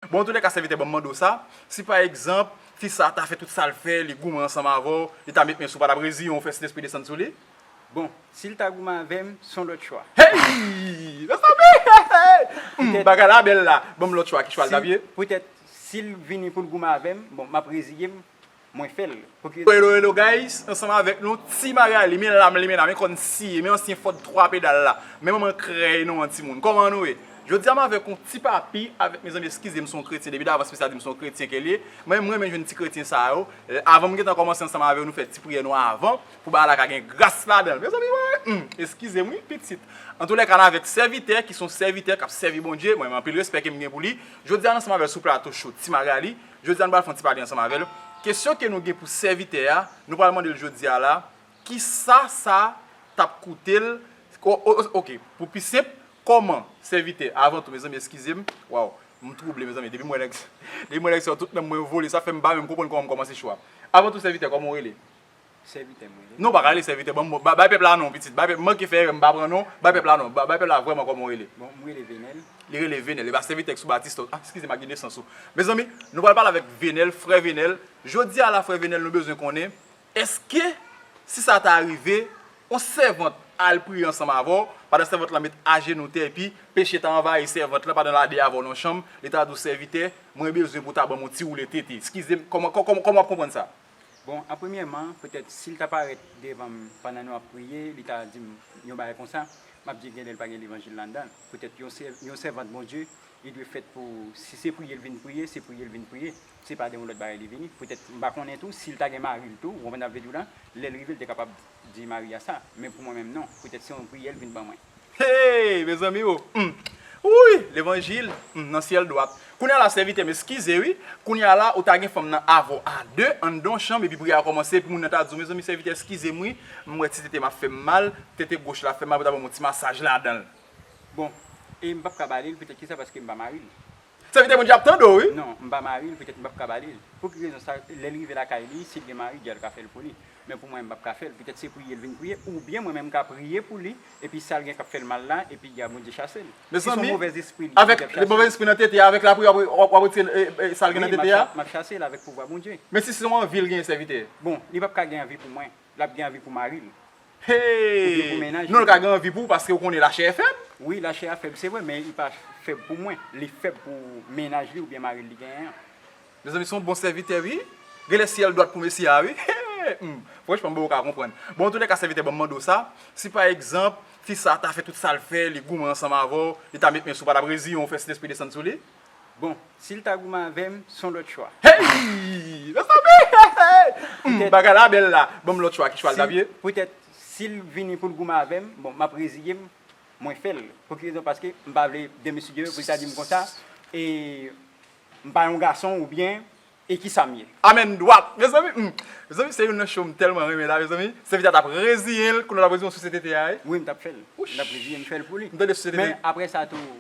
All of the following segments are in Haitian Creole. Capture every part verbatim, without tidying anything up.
Bon, antoulèka, sèvitè, ban m mande w sa. Si pa egzanp, fi sa a ta fè tout sa l fè, li goumen ansanm avè w, li ta met men sou w, pa t ap reziyen w, fè Sentespri desann sou li? Bon, si l ta goumen avè m, se yon lòt chwa. Hey! Mezanmi! Hmm, bagay la bèl la. Ban m lòt chwa, ki chwa l t ap ye? Poutèt, si l vini pou l goumen avè m, bon, m ap reziye m, mwen fè l. Pouki? Hello, hello, guys. Ansanm avèk nou, Ti Magali, men lam li, men lam, men kòn siye, men ansyen Ford twa pedal la, men manman krèy nou an timoun. Kòman nou ye? Jodi a, m avèk yon ti papi, avèk, mezanmi, eskize m, se yon kretyen, depi davans, mesye a di m se yon kretyen ke l ye. Mwen, m renmen jwenn ti kretyen sa yo. Avan m gentan kòmanse ansanm avè nou fè ti priyè nou avan, pou bagay la ka gen gras ladan l. Mezanmi, mwen, hmm, eskize m, wi, pitit. Antoulèka, n avèk sèvitè, ki se yon sèvitè k ap sèvi Bondye. Mwen, anpil respè ke m gen pou li. Jodi a, ansanm avè l sou plato cho Ti Magali, jodi a, nou pral fè yon ti pale ansanm avè l. Kesyon ke nou gen pou sèvitè a, nou pral mande l jodi a la, kisa sa t ap koute l? O-, o-, oke, pou pi senp, kòman sèvitè, avan tou, mezanmi, eskize m, waw, m twouble, mezanmi, depi m wè nèg, depi m wè nèg sa yo, tout nanm mwen vole, sa fè m pa menm konprann kòman m kòmanse cho a. Avan tou, sèvitè, kòman w rele? Sèvitè, mwen rele. Non, w pa ka rele sèvitè, ban m, ba-, bay pèp la non, pitit, bay pèp, manke fè erè, m pa pran non, bay pèp la non, ba-, bay pèp la vrèman kòman w rele. Bon, m rele Venel. Li rele Venel, e pa sèvitè k sou Batista, ah, eskize m, ak gen nesans ou. Mezanmi, nou pral pale avèk Venel, frè Venel. Jodi a la, frè Venel, nou bezwen konnen, èske, si sa ta rive, yon sèvant al priye ansanm avè w, pandan sèvant lan met ajenou tè, epi peche ta anvayi sèvant lan, pandan l a de avè w nan yon chanm, li ta di w, sèvitè, mwen bezwen pou w ta ban m yon ti woule tete. Eskize m, kòman, kò-, kòman, kòman w ap konprann sa? Bon, an premyèman, petèt, si l ta parèt devan m pandan nou ap priye, li ta di m yon bagay konsa, m ap di, genlè l pa gen levanjil la anndan l. Petèt, yon sè-, yon sèvant Bondye, li dwe fèt pou, si se priye l vin priye, se priye l vin priye. Se pa de yon lòt bagay li vini. Petèt, m pa konnen tou, si l ta gen mari l tou, ou konprann sa m vle di w la, lè l rive, l te kapab di mari a sa. Men pou mwen menm, non. Petèt, se yon priyè l vin ban mwen. Hey, mezanmi, o, hmm. Wouy, levanjil, hmm, nan syèl dwat. Kounye a la, sèvitè m, eskize, wi. Kounye a la, ou ta gen fanm nan avè w a de, anndan yon chanm, epi priyè a kòmanse, epi moun nan ta di w, mezanmi, sèvitè, eskize m, wi. M wè ti tete m ap fè m mal, tete goch la ap fè m mal, pou ta ban m yon ti masaj ladan l. Bon, e m p ap ka ba li l, petèt kisa, paske m pa mari l. Sèvitè Bondye ap tande w, wi. Non, m pa mari l, petèt m p ap ka ba li l. Pou ki rezon sa, lè l rive lakay li, si l gen mari, di a l ka fè l pou li. Men pou mwen, m p ap ka fè l. Petèt se priye l vin priye, oubyen mwen menm m ka priye pou li, epi sa l gen k ap fè l mal la, epi di a Bondye chase l. Si se yon mezanmi, move espri li, avèk move espri nan tete a, avèk lapriyè, w ap, w ap, w ap retire, e, e, sa l gen nan tete a? Wi, m ap cha-, m ap chase l avèk pouvwa Bondye. Men si se yon anvi l genyen, sèvitè? Bon, li p ap ka gen anvi pou mwen. L ap gen anvi pou mari l. Hey! Oubyen pou mennaj li. Non, l ka gen anvi pou ou paske ou konnen lachè a fèb. Wi, lachè a fèb, se vre, men li pa fèb pou mwen. Li fèb pou mennaj li oubyen mari l li genyen an. Mezanmi, se yon bon sèvitè, wi. Genlè syèl dwat pou mesye a, wi. Hmm, franchman, m poko ka konprann. Bon, antoulèka, sèvitè, ban m mande w sa. Si pa egzanp, fi sa a ta fè tout sa l fè, li goumen ansanm avè w, li ta met men sou w, pa t ap reziyen w, fè Sentespri desann sou li? Bon, si l ta goumen avè m, se yon lòt chwa. Hey! Mezanmi! Hmm, bagay la bèl la. Ban m lòt chwa, ki chwa l t ap ye? Poutèt, si l vini pou l goumen avè m, bon, m ap reziye m, mwen fè l. Pou ki rezon? Paske m pa vle demen si Dye vle pou l ta di m konsa, e m pa yon gason oubyen, e kisa m ye? Amèn, dwat. Mezanmi, hmm, mezanmi, se youn nan cho m tèlman renmen la, mezanmi. Sèvitè a t ap reziyen l, kounye a l ap reziyen w sou C T T a, wi. Wi, m t ap fè l. M t ap reziye m, fè l pou li. M tande sou C T T. Men, apre sa tou,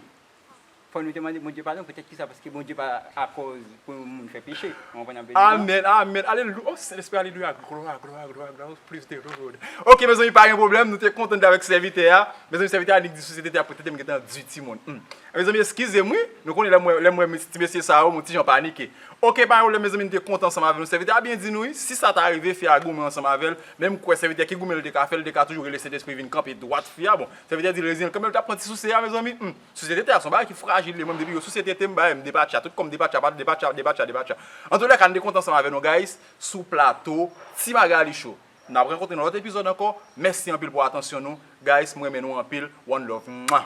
fò nou te mande Bondye padon, petèt kisa, paske Bondye pa akòz pou yon moun fè peche. Ou konprann sa m vle di w la? Amèn, amèn, alelouya. Oh, Sentespri, alelouya. Glwa, glwa, glwa, glwa. Plis de lòd. Oke, mezanmi, pa gen pwoblèm. Nou te kontan avèk sèvitè a. Mezanmi, sèvitè a annik di sou C T T a pou tete m gentan di timoun. Hmm. Mezanmi, eskize m, wi. Nou konnen lè m wè, lè m wè ti mesye sa yo, m yon ti jan panike. Oke, pa gen pwoblèm, mezanmi, nou te kontan ansanm avè nou. Sèvitè a byen di nou, wi. Si sa ta rive, fi a goumen ansanm avè l, menm kwè sèvitè ki goumen l te ka fè, l te ka toujou rele Sentespri vin kanpe dwat fi a. Bon, sèvitè di l reziyen l kanmenm, l t ap pran ti souse a, mezanmi. Hmm. Souse tete a se yon bagay ki frajil, li, mwen, depi yo souse tete m, bay, m depatcha, tout kò m depatcha, pa depatcha, depatcha, depatcha. Antoulèka, nou te kontan ansanm avè nou, guys, sou plato Ti Magali Show. N ap rankontre nan lòt epizòd ankò. Mèsi anpil pou atansyon nou. Guys, m renmen nou anpil. One love. Mwa.